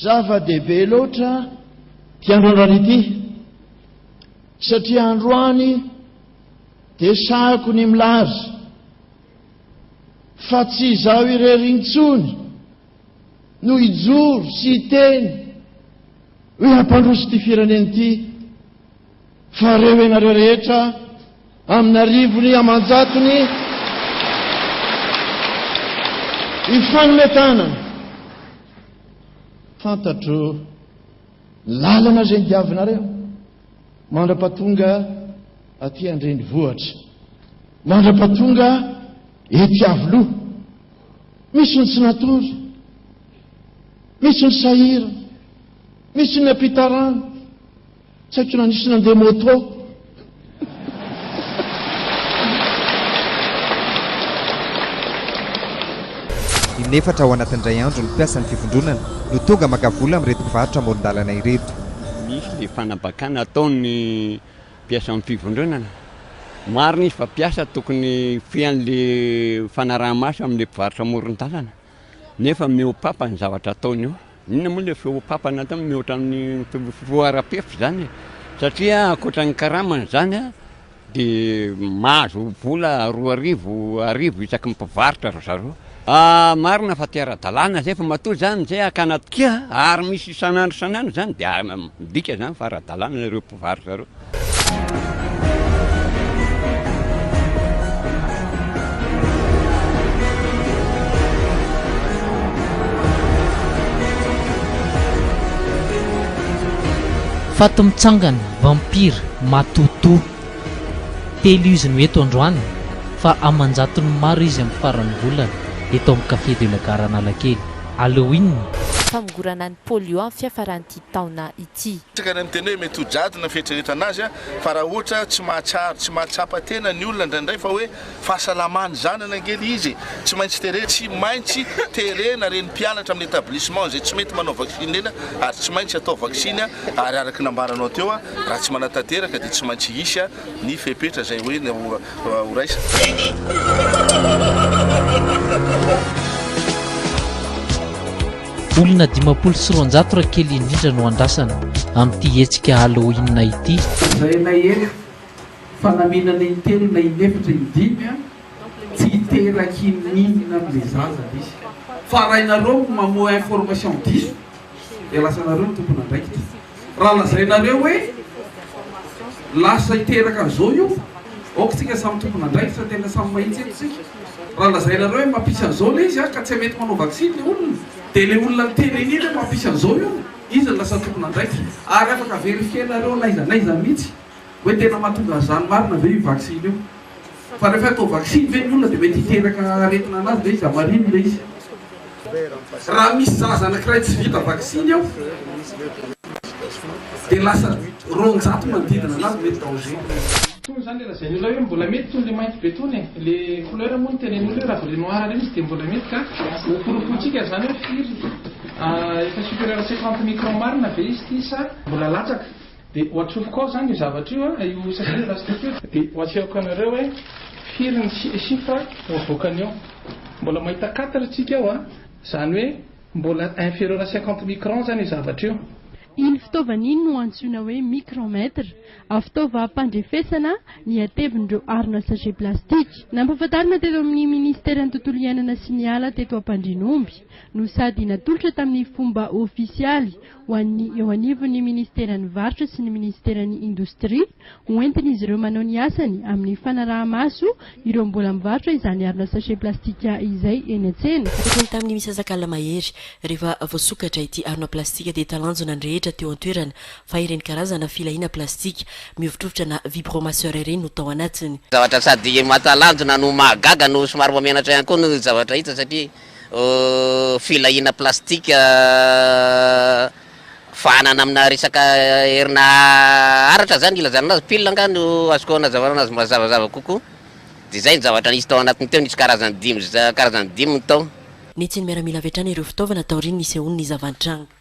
Zava-dehibe loatra ity andro androany ity satria androany dia sahako ny milaza fa tsy izaho irery intsony no hijoro sy hiteny hoe hampandroso ity firenena ity fa reo ianareo rehetra amin'arivony aman-jatony hifanome tanana. Fantatro ny lalana izay nidiavinareo mandra-pahatonga aty an-drenivohitra, mandra-pahatonga ety Iavoloha. Misy ny tsy natory, misy ny sahirana, misy ny nampita rano. Tsy haiko na nisy nandeha moto. Inefatra ao anatin'ny indray andro ny mpiasan'ny fivondronana no tonga maka vola amin'ireto mpivarotra amoron-dalana ireto. Misy le fanabakana ataon'ny mpiasan'ny fivondronana. Marina izy fa mpiasa tokony hifehy an'le fanaraha-maso amin'le mpivarotra amoron-dalana nefa mihoa-papa ny zavatra ataony eo. Inona moa ilay fihoa-pampana atao mihoatra amin'ny fihoaram-pefy izany e? Satria ankoatra ny karamany izany dia mahazo vola 2000, arivo isaky ny mpivarotra ry zareo. Marina fa tsy ara-dalàna izay fa matoa izany izay hakana tokia ary misy isan'andro isan'andro izany dia midika izany fa ara-dalàna ireo mpivarotra ireo. Faty mitsangana, vampira, matotoa. Telo izy no eto androany fa aman-jatony maro izy amin'ny faran'ny volana eto amin'ny Café de la Gare Analakely. Halloween? Famongorana ny polio amin'ny fiafaran'ity taona ity. Betsaka ny miteny hoe mety ho jadona ny fieritreretana azy fa raha ohatra tsy mahatsiaro, tsy mahatsapa tena ny olona indraindray fa hoe fahasalaman'ny zanany ange ilay izy e! Tsy maintsy terena, tsy maintsy terena ireny mpianatra amin'ny établissement izay tsy mety manao vaksiny ireny ary tsy maintsy atao vaksiny ary araka ny nambaranao teo raha tsy manatanteraka dia tsy maintsy hisy ny fepetra izay hoe ho raisina. Olona 250 raha kely indrindra no andrasana amin'ity hetsika Halloween ity. Lazainay eto fa na mihinana intelo na inefatra indimy an, tsy hiteraka ininona amin'ilay zaza ilay izy. Fa raha ianareo mamoha information diso dia lasa nareo no tompon'andraikitra. Raha lazainareo hoe lasa hiteraka an'izao io, aoka tsika samy tompon'andraikitra, tena samy mahitsy eto tsika. Raha lazainareo hoe mampisy an'izao ilay izy ka tsy mety manao vaksiny ilay olona, dia ilay olona niteny an'iny hoe mampisy an'izao io, izy no lasa tompon'andraikitra. Ary afaka verifier-nareo n'aiza n'aiza mihitsy hoe tena mahatonga an'izany marina ve io vaksiny io. Fa rehefa atao vaksiny ve ny olona dia mety hiteraka aretina anazy ve izy? Hamarino ilay izy. Raha misy zaza anakiray tsy vita vaksiny eo dia lasa 200 manodidina anazy mety danger. Tony zany le lazain'ny olona hoe mbola mety tony le mainty be tony e, le couleur moa no tenenin'ny olona hoe raha vao le noir reny izy dia mbola mety ka, ho porofointsika zany hoe firy efa supérieur à 50 micron marina ve izy ity sa mbola latsaka. Dia ho atsofoko ao izany io zavatra io an, io sachet plastique io, dia ho asehoko anareo hoe firy ny chiffre ho avoakany eo. Mbola mahita quatre tsika ao an, izany hoe mbola inférieur à 50 microns izany io zavatra io. Iny fitaovana iny no antsoina hoe micromètre, fitaovam-pandrefesana ny hatevin'ireo harona sachet plastique. Nampahafantarina teto amin'ny Minisiteran'ny Tontolo iainana sy ny Ala teto Ampandrianomby no sady natolotra tamin'ny fomba ofisialy ho an'ny eo anivon'ny minisiteran'ny Varotra sy ny minisiteran'ny Indostria ho entin'izy ireo manao ny asany amin'ny fanaraha-maso ireo mbola mivarotra izany harona sachet plastika izay eny an-tsena. Tokony tamin'ny misasak'alina mahery, rehefa voasokatra ity harona plastika dia talanjona ny rehetra teo an-toerana fa ireny karazana filahiana plastika mihovitrovitra na vibromasseur ireny no tao anatiny. Zavatra sady mahatalanjona no mahagaga no somary mahamenatra ihany koa ny zavatra hita satria Filahiana plastika fahanana amina resaka herinaratra zany ilazana anazy, pile angaha no azoko anazavana anazy mazavazava kokoa, de zay ny zavatra nisy tao anatiny teo, nisy karazany dimy karazany dimy ny tao. Nentin'ny miaramila avy hatrany ireo fitaovana taorian'ny nisehoan'ny zava-nitranga.